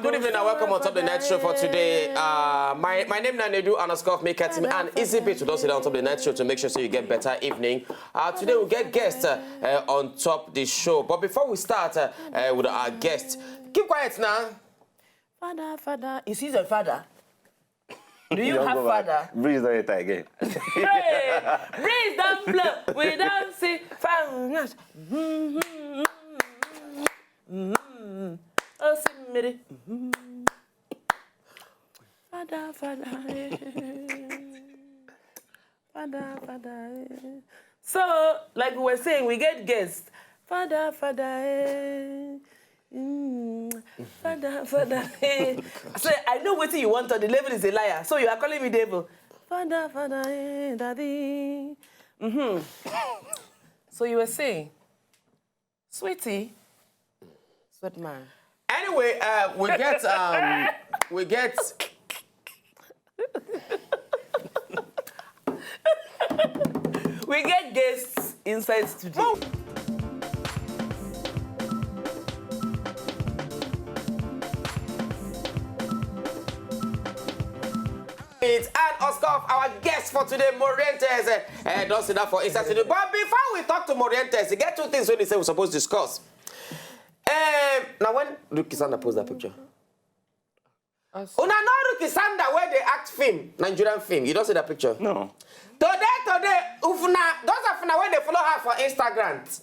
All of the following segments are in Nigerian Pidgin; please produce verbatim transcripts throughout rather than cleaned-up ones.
Good evening and welcome on top of the night show for today. Uh, my, my name is Nanedu underscore of me, Katim, and Easy Beat will sit down on top of the night show to make sure so you get better evening. Uh, today we get guests uh, uh, on top the show. But before we start uh, uh, with our guests, keep quiet now. Father, father, is he your father? Do you have father? Breeze don't enter again. Hey, breeze don't blow. We don't see fire. Mm-hmm. Mm-hmm. Oh, see me. Mm-hmm. Father, father, eh. Father, father, eh. So, like we were saying, we get guests. Father, father, eh. Mm. Father, father, eh. So, I know what you want. The devil is a liar. So, you are calling me devil. Father, father, eh, daddy. Mm-hmm. So, you were saying, sweetie, sweet man. Anyway, uh, we get um, we get we get guests inside studio. It's an Oscar of our guest for today, Morientes. Uh, uh, don't sit down for inside studio. But before we talk to Morientes, get two things when he say we're supposed to discuss. Um, now, when Ricky Sandra post that picture, una know Ricky Sandra where they act film, Nigerian film. You don't see that picture? No. Today, today, ufna, those of una where they follow her for Instagram.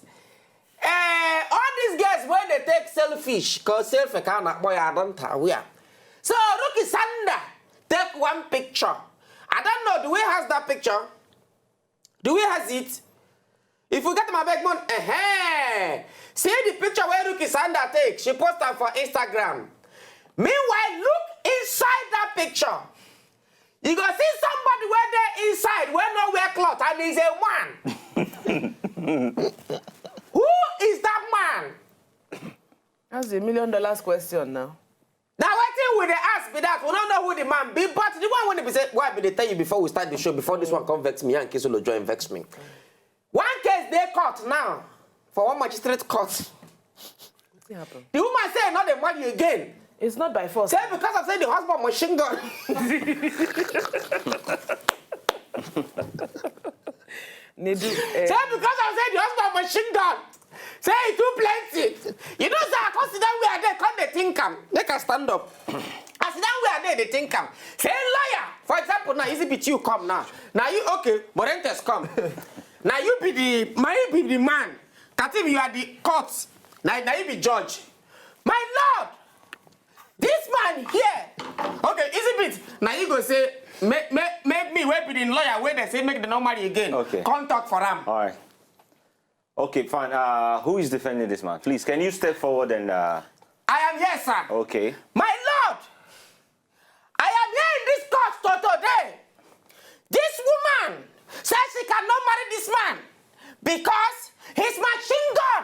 Eh, all these girls where they take selfish, cause selfie can boy I don't where. So Ricky Sandra take one picture. I don't know. Do we has that picture? Do we has it? If we get my bag, man, eh, see the picture where Ricky Sandra take. She post am for Instagram. Meanwhile, look inside that picture. You go see somebody where they inside, where no wear cloth, and he's a man. Who is that man? That's a million dollars question now. Now, wetin we dey ask be that we don't know who the man be, but the one when they say, why be they tell you before we start the show, before this one come vex me, and case will join vex me. One case they court now for one magistrate court. Wetin happen? The woman say not they marry again. It's not by force. Say because of say the husband machine gun. Nedu, eh, say because of say the husband machine gun. Say it too plenty. You know, say I come sit down where they come they think am. Make I stand up. I sit down where they they think am. Say lawyer, for example, now easy be you come now. Now you okay, Morentes come. Now you be the man, you be the man. Katim, you are the court. Now, now you be judge. My lord, this man here. Okay, easy bit. Now you go say, make, make, make me wait with the lawyer where they say make the no marry again. Okay. Come talk for am. All right. Okay, fine. Uh, who is defending this man? Please, can you step forward and? Uh... I am here, sir. Okay. My lord, I am here in this court to today. This woman says she cannot marry this man because his machine gun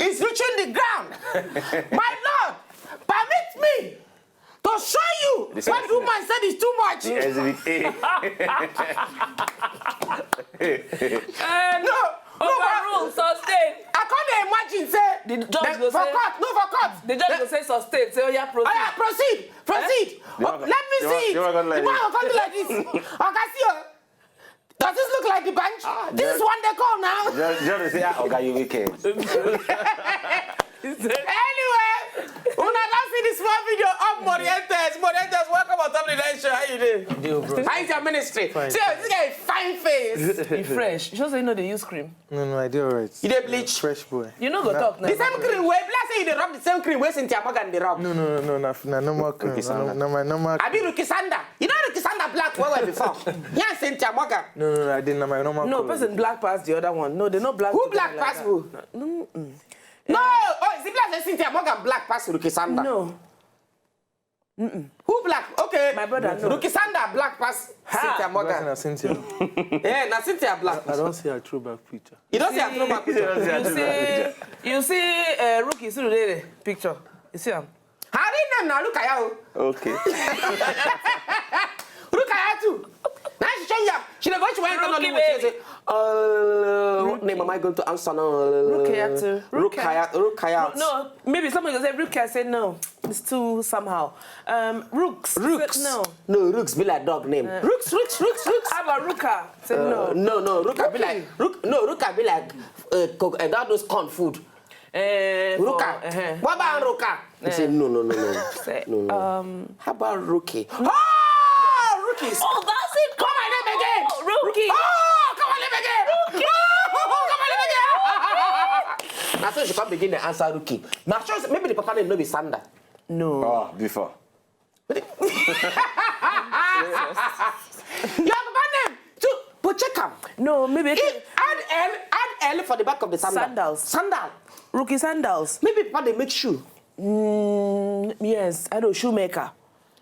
is reaching the ground. My lord, permit me to show you what woman said is too much. The exhibit A. Uh, no, no, but overrule, sustain. I can't imagine say the judge go say, for court, no, for court. The judge go say sustain. Say, oh yeah, proceed. Oh yeah, proceed, proceed. Eh? Oh, let me see it. The man go come like this. Okay, see you. Does this look like the bench? Ah, this is one they call now. Just, just say, ah, okay, you wicked. Anyway, una don see the small video of Morientes. Morientes, welcome on top of the night show. How you doing? Deal, bro. How is your ministry? Fine. See, this guy fine face. He fresh. You sure say you know they use cream? No, no, I do all right. You dey bleach? Fresh boy. You no go talk now. The same cream wey, be like say you dey rub the same cream wey Cynthia Morgan dey rub. No, no, no, no, na, na normal cream. Na, na my normal. I be Ricky Sandra. You know Ricky Sandra black well well before. Yeah, Cynthia Morgan. No, no, no, I didn't. Na my normal. No, person black pass the other one. No, they no black. Who black pass who? No, no, mm. No, oh, is it black say Cynthia Morgan black pass Ricky Sandra? No. Mm-mm. Who black? Okay. My brother, no. Ricky Sandra black pass Cynthia Morgan. Black na Cynthia. Yeah, na Cynthia black. I, I don't see her throwback picture. You don't see her throwback picture? You see, you see uh, Ricky Sandra picture. You see him? Her real name na Rukaya o. Okay. Rukaya too. Now she show you. She dey go, she went to Rookie baby. Say, uh, what name am I going to answer now? Rukaya too. Rukaya, Rukaya. No, maybe somebody go say Rukaya, say no. It's too somehow. Um, Rooks. Rooks. No. No, Rooks be like dog name. Rooks, Rooks, Rooks, Rooks. How about Rooker? Say no. No, no, Rooker be like Rook. No, Rooker be like uh, cook, uh, that those corn food. Eh, for- Rooker. uh-huh. What about Rooker? He said no, no, no, no. Say, No, no. um, How about Rookie? Oh, Rookies. Oh, that's it. Call my name again. Oh, Rookie. Oh, call my name again. Oh, call my name again. Now so she come begin to answer Rookie. Now sure say maybe the papa name no be Sander. No. Oh, before. Your papa name too, but check am. No, maybe. If add L, add L for the back of the sandal. Sandals. Sandal. Rookie sandals. Maybe papa dey make shoe. Mm, yes, I know shoemaker.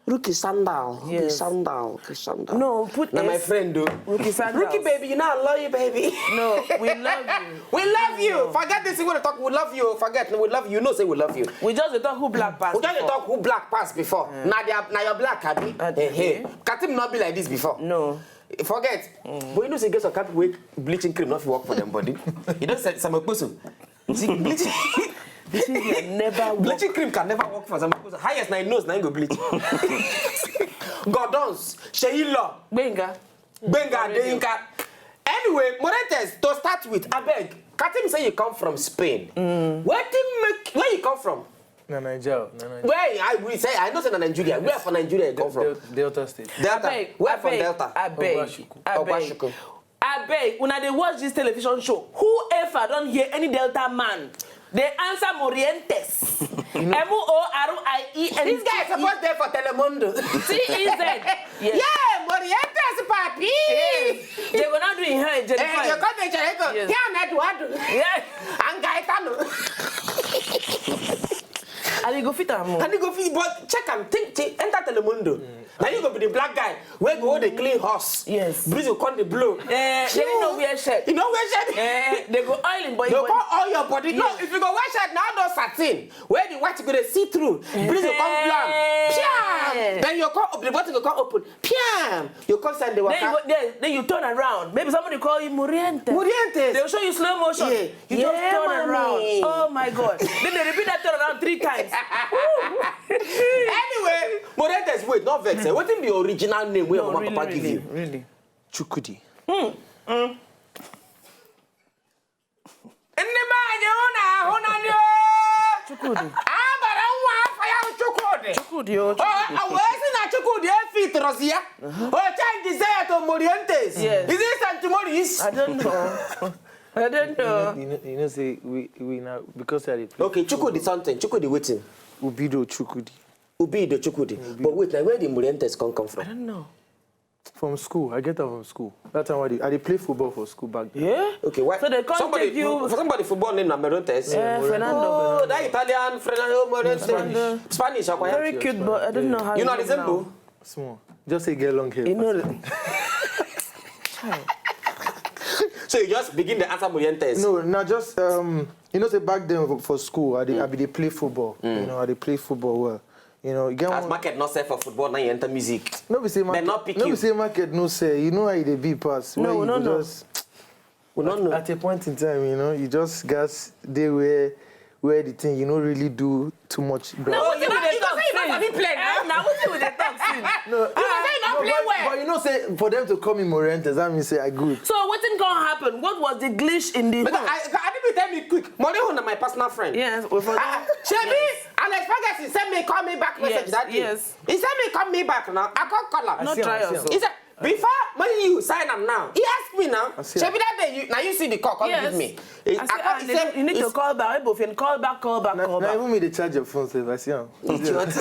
Rookie sandal. Rookie Yes. sandal. Rookie sandal. No, put Now my S. Friend do. Rookie sandals. Rookie baby, you know I love you, baby. No, we love you. We love you. Forget this thing we talk. We love you. Forget. We love you. No say we love you. We just dey talk who black pass. We just dey Before. Talk who black pass before. Now they are now your black abi. Uh, Hey, hey. yeah. Katim not be like this before. No. Forget. But you know say get some kind people wey bleaching cream not fit work for them body. You don't say some person. See bleaching. This is never work. Bleaching cream can never work for some person. Highest na im nose na im go bleach. Gordons, Sheyi Law, Gbenga. Gbenga Adeyinka. Anyway, Moretes, to start with, abeg, Katim say you come from Spain. Where did make where you come from? Na Naija, na Naija. Where I we say I know say na Nigeria. Where for Nigeria you come from? Del- Delta State. Delta. Abeg, Where from abeg, Delta? Abeg, Ogwashuku. abeg, Ogwashuku. Abeg, una dey watch this television show. Whoever don hear any Delta man dey answer Morientes. M O R I E N T E. This guy suppose dey for Telemundo. T E Z. Yes. Yeah, Morientes papi. Yes. They go now do in her Eh, you Jennifer. come dey Jericho. Yes. Yeah, na Eduardo. Yeah. And Gaetano. And he go fit am o. And you go fit, but check am, think, think, enter Telemundo. Now you go be the black guy. Where go the clean horse. Yes. Breeze go come the blow. Eh, they no wear shirt. You know where shirt. Eh, they go oil him body. You body. come all your body. No, Yes. If you go wear shirt now, no satin. Where the white go dey see through. Breeze go come blow am. Eh. Piam. Then you come open the bottle go come open. Piam. You come send the Then you, waka. go, then, then you turn around. Maybe somebody call you Morientes. Morientes. They'll show you slow motion. Yeah. You Yeah, just turn mommy. Around. Oh my God. Then they repeat that turn around three times. Anyway, Morientes, wait, not vex. Eh? What is the original name where No, mama really, papa really, give you? Really. Chukwudi. Ndị be anyị, unu ahụ na ndị Chukwudi. A bara nwa afọ ya bụ Chukwudi. Chukwudi o. O o wee sị na Chukwudi efit rọzi ya. O change Z to Morientes. Yes. Is it Saint Maurice? I don't know. I don't know. You know, you know say we we now because I dey play Okay, Chukwudi something. Chukwudi wetin? Ubido Chukwudi. Ubido Chukwudi. But wait, like where the Morientes come come I from? Don't know. From school, I get am from school. That time I dey, I dey play football for school back then. Yeah. Okay, why? So they can't somebody, take you. Somebody football name na Morientes. Eh, Fernando. Oh, that Italian Fernando Morientes. Fernando. Spanish, akwa ya? Very cute, but I don't know how You know look the same now. bro? Small. Just say get long hair. You know. So you just begin to answer Morientes. No, na just um, you know say back then for- for school, I dey I be dey play football. You know, I dey play football well. You know, you get As one. Market not sell for football, now you enter music. No be say market. Dem not pick No you. Be say market no sell. You know how you dey be pass. No, When we you no go know. Just, We don't know. At a point in time, you know, you just gas dey where where the thing you no really do too much. Na Ground. wetin we dey You talk say you no since? sabi play now. Eh, na wetin we dey talk since? No, You say you no play but, well. But you know say for them to call me Morientes, that means say I good. So wetin come happen? What was the glitch in the But whole? I, I didn't tell me quick. Moriho na my personal friend. Yes, we for Ah, Shebi, Alex Ferguson send me call me back message Yes, that day. Yes. He send me call me back now. I can't call him. Not see am, try I see us. am. He said before when you sign am now, he asked me now. I see am. Shebi that day you now you see the call, come Yes. Give me. I say, ah, He they said- don't- you need to call back. Ebo, if you call back, call back, Na, call na back. Even me dey charge your phone sef. I see am. Idiot.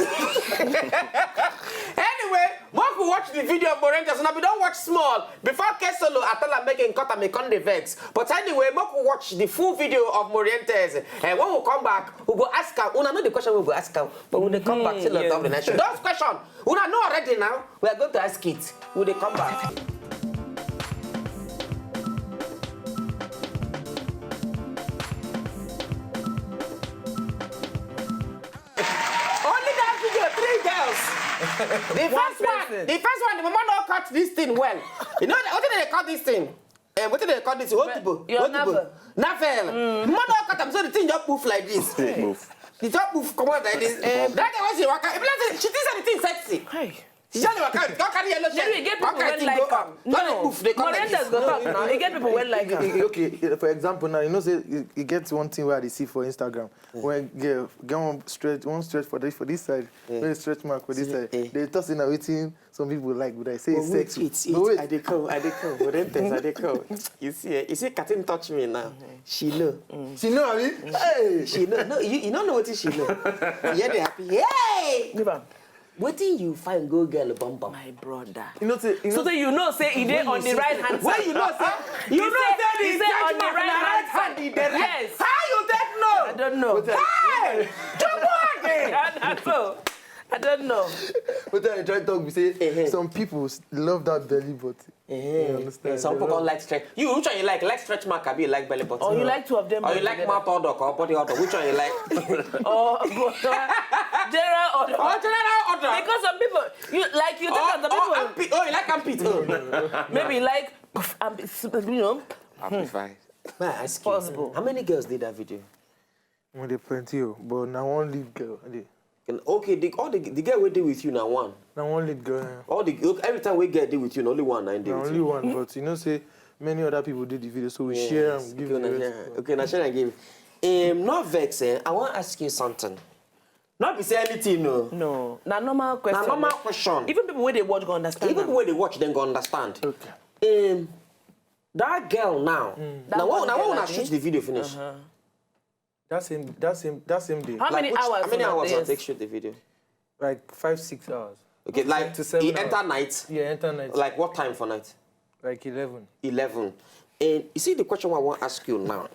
Anyway, make we watch the video of Morientes. Now we don't watch small. Before Kesolo, I tell am make him cut am, he come dey vex. But anyway, make we watch the full video of Morientes. And when we come back, we go ask am. Una know the question we go ask am, but we dey come back till Mm, of the yes. nation. Those question, una know already now. We are going to ask it. We dey come back. Only that video, three girls. The first one, person. The first one, the mama no cut this thing well. You know what they cut this thing? Eh, what they cut this? Otubo. Your Otubo. navel. Navel. Mama no cut am, so the thing just poof like this. Move. The top move come out like this. That girl when she waka, if not say she thinks anything sexy. Hey. She just dey waka, come carry yellow shirt. Maybe you get people Come carry wey thing like go am. up. Don't dey No. move, dey come like Correctors this. go talk now. You get people wey like am. Okay, okay, for example now, you know say you, you get one thing where I dey see for Instagram. When girl get one stretch, one stretch for this for this side, when stretch mark for this side. Eh. They talk say na wetin some people like, but I say But it's wait, sexy. wait, But wait, wait, I dey come, I dey come. But then things I dey come. You see, eh, you see, Katin touch me now. She know. She know, abi? Hey! She know. No, you, you don't know what she know. Yeah, they happy. Hey! Leave am. Wetin you find go girl bum bum? My brother. You know say, you So know, that you know say e dey on the right hand When side. You know say, You know say e dey on the right hand side. He dey right. Yes. How you take know? I don't know. Hey! Chukwu dey. And so, I don't know. Wetin I try talk be say Eh-heh. Some people s- love that belly button. You understand? Some They people love- come like stretch. You which one you like? Like stretch mark, abi you like belly button? Or you like two of them. Or you like together. mouth odor or body odor? Which one you like? Or general odor. Or general odor? Because some people, you like you Or, talk about or the armpit. Oh, you like armpit? Oh. people. Maybe like, um, you know, Amplify. May I ask you? Possible. How many girls did that video? Well, they plenty, oh, but now one lead girl. They, And okay, the, all the, the girl wey dey with you na one. now one lead girl. Yeah. All the okay, every time we get dey with you, na only one na dey Now with only you. One, but you know say many other people do the video, so we share Yes, and give okay, the na rest. share. Okay, na share and give. Um, no vex, eh? I wan ask you something. Not be say anything, no. No, na normal question. Na normal question. Even people wey dey watch go understand. Even am. People wey dey watch, dem go understand. Okay. Um, that girl now. That Now, one when, now when girl, una abi? Shoot the video finish. Uh-huh. That same, that same, that same day. How many Which- hours? How many una hours dey- una take shoot the video? Like five, six hours. Okay, like To seven e hours. Enter night. Yeah, enter night. Like what time for night? Like eleven. Eleven. And you see the question I wan ask you now.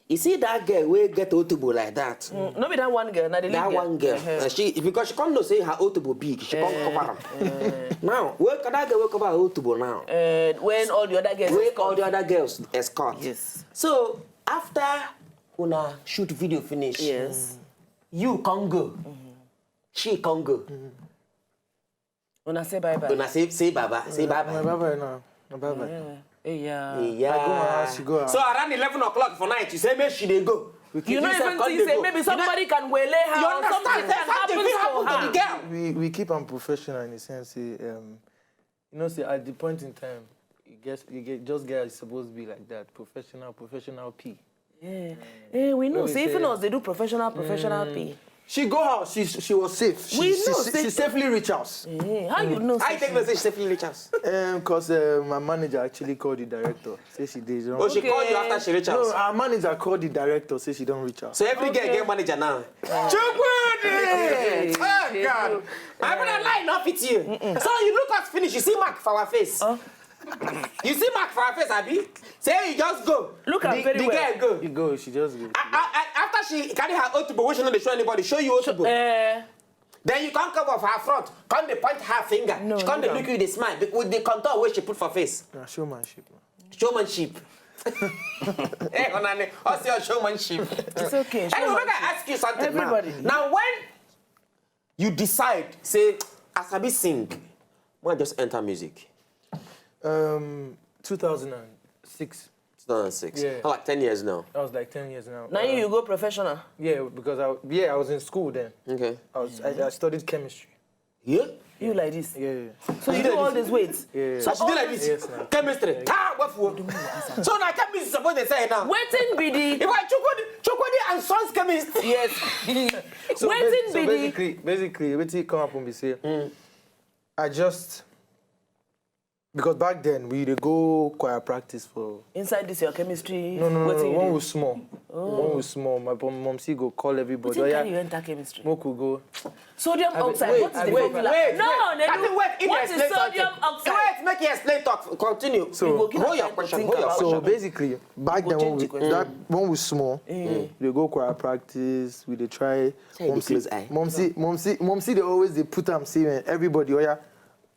You see that girl wey get otubo like that. Mm, no be that one girl, na the That lead one girl. Uh-huh. Uh, she because she come know say her otubo big. She come Eh, cover am. Now, wey that girl wey cover her otubo now. Uh, when all the other girls Wey escort. All the other girls escort. Yes. So after una shoot video finish, Yes. you come go. She come go. Una say bye bye. Una say say bye bye, say bye My bye. Bye bye now. My bye bye. Yeah. Yeah. I go my house, she go her house. So around eleven o'clock for night, you say make she dey go. You know, sef even come think dey say go. maybe somebody can waylay her You or understand? something Say can something happen fit to happen to her. The girl. We we keep am professional in the sense say, um, you know say at the point in time, you get you get just get supposed to be like that, professional, professional P. Yeah. Eh, we know. we See, if say- us they do professional, professional P. She go house. She she was safe. She, We she, know she, say- she safely reach house. Eh, how you know? I say think they say she safely reach house. Um, cause uh, my manager actually called the director. Say she did wrong. Oh, she called you Okay. After she reach No, house. Our manager called the director. Say she don't reach house. So every girl Okay. get manager now. Chukwudi! Oh God! My brother lie not fit you. So you look us finish, you see mark for our face. You see mark for our face, abi? Say you just go. Look am The- very the well. girl go. You go. She just go. A- a- a- after she carry her otubo, which no dey show anybody, show you otubo. Eh, Then you come come off her front, come dey point her finger. No, She come no. dey look you, dey smile be- with the contour wey she put for face. Na showmanship. Showmanship. Hey, Onane, what's your showmanship? It's okay. Anyway, Showmanship. Make I ask you something Everybody. now. Now, when you decide, say, I sabi sing, when I just enter music. Um, two thousand and six. two thousand six. Yeah. Oh, like ten years now. That was like ten years now. Now Um, you go professional. Yeah, because I yeah I was in school then. Okay. I was I, I studied chemistry. Yeah? You like this. Yeah. So you do all this weight. Yeah. So she did like this. Yes, ma'am. Chemistry. Ta, what for? So now chemistry suppose dey say now. Wetin be the If I Chukwudi, Chukwudi and Sons chemist. Yes. So, Wetin bas- so be the basically, basically, wetin come happen be say, I just because back then we dey go choir practice for Inside this your chemistry? no no no, Wetin no you when dey- we small, when we small, my mom mom still go call everybody. Wetin Oh, carry you yeah, enter chemistry? Moku go. Sodium oxide. wait, What is the wait, formula? wait, no, wait. they Katin, do. wait, if What you is explain sodium something. Oxide? Wait, make you explain talk. Continue. So- You go give Hold am your time to question. think Hold your about So question. basically, back Go then when change we, the question. that when we small, we dey go choir practice. We dey try. Say you dey close eye. Mom see, mom see, mom see. They always dey put am say, "Man, everybody, oh yeah,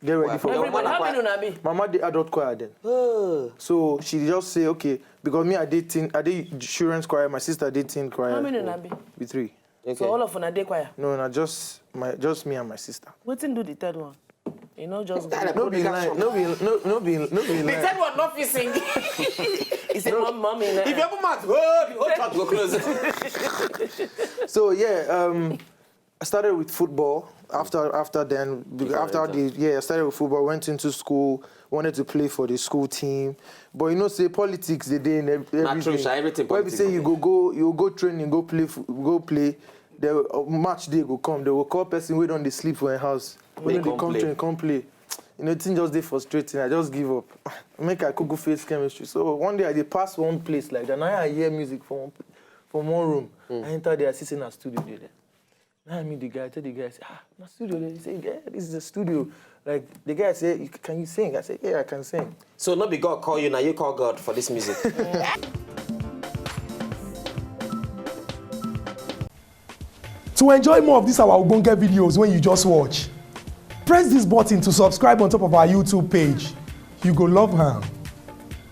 get ready for Everybody, Everybody, Mama how Kwa- many una be? Mama dey adult choir then. Oh. So she just say, "Okay," because me I dey teen, I dey children's choir. My sister dey teen choir. How many una be? Be three. Okay. So all of una dey choir. No, na just my just me and my sister. Wetin do the third one? You know, just That No be lie, no be no no be no be The lie. third one not fit sing. He said, "Mom, mommy, nah." If you open mouth, oh, the whole church go close. So yeah, um, I started with football. After after then, be- after the yeah, I started with football. Went into school. Wanted to play for the school team, but you know, say politics they dey in ev- everything. True, sha, everything Where we politics say dey. You go go you go training, go play fo- go play. The uh, match day go come. They will call person wey don dey sleep for a house. Wey They no dey come come play. Train, come play. You know, thing just dey frustrating. I just give up. Make I could go face chemistry. So one day I dey pass one place like that. Now I hear music from one, from one room. I enter there, I see say na studio dey there. Now I meet the guy, I tell the guy, I say, "Ah, na studio dey." He say, "Yeah, this is a studio." Like the guy say, "You- Can you sing?" I say, "Yeah, I can sing." So not be God call you, now you call God for this music. To enjoy more of these our ogbonge videos when you just watch, press this button to subscribe on top of our YouTube page. You go love am.